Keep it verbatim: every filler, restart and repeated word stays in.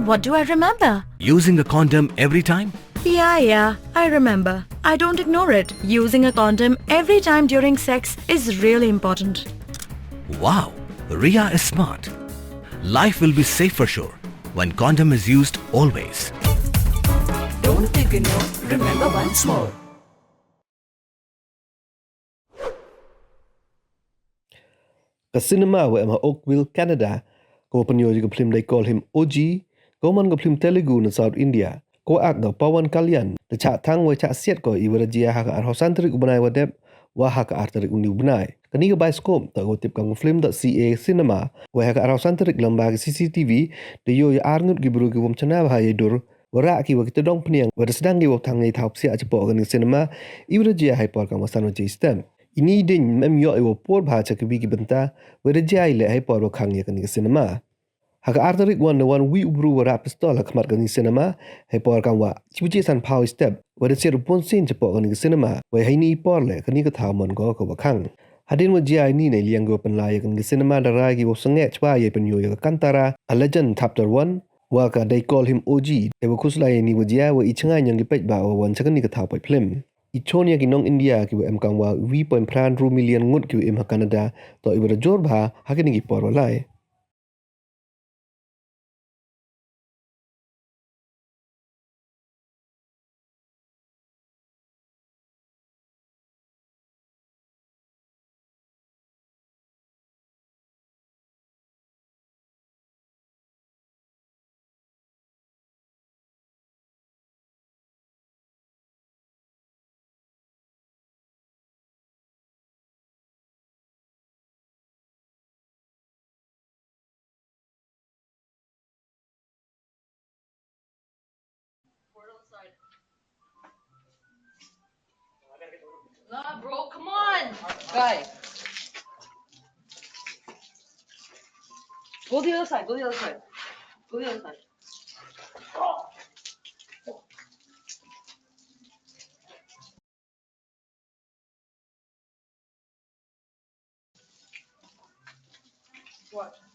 What do I remember? Using a condom every time? Yeah, yeah, I remember. I don't ignore it. Using a condom every time during sex is really important. Wow, Ria is smart. Life will be safe for sure when condom is used always. Don't ignore, remember once more. Ka cinema wa em ha Oakville, Canada, ka wa pynyoh ya ka film da i call him O G, ka wa man ka film Telugu na South India, ka wa act da Pawan Kalyan, da chah thang wa chah siat ko i wa da jia ha ka arphaw san tarik u bnai wa dep, wa ha ka ar tarik u ni u bnai. Kani ka bioskop da ka wa tip kam ka film dot C A cinema, wa ha ka arphaw san tarik lamba ka C C T V da yoh ya ar ngut ki bru ki wam chana bha ya i dur, wa rah ki wa ki tadong pniang, wa da sdang ki wa thang ya i thaw psiah chapoh kani ka cinema, i wa da jia ha i por kam wa san wa jai step. Ini i ding mem yoh i wa por bha cha ki wi ki bynta, wa da jia i le ha i por wa khang ya kani ka cinema. Ha ka ar tarik wan da wan wi u bru wa rah pistol ha khmat kani ka cinema, ha i por kam wa chi baje san phaw i step, wa da siat u pun sin chapoh kani ka cinema, wa ha ini i por le kani ka thaw man ko ka wa khang. Hadien wa jia ini na i liang ki wa pynlai ya kani ka cinema da rai ki wa sangeh chwa ya i pynyoh ya ka Kantara, A Legend Chapter One, wa ka da i call him O G, da i wa khuslai ya ini wa jia wa i chngaiñ yong ki paidbah wa wan cha kani ka thaw pait film. I chon ya ki nong India ki wa em kam wa wi point phra hynru million ngut ki wa im ha Canada, toh i wa da jur bha ha kini ki por wa lai. Nah, bro, come on. Guy. Go the other side, go the other side. Go the other side. What?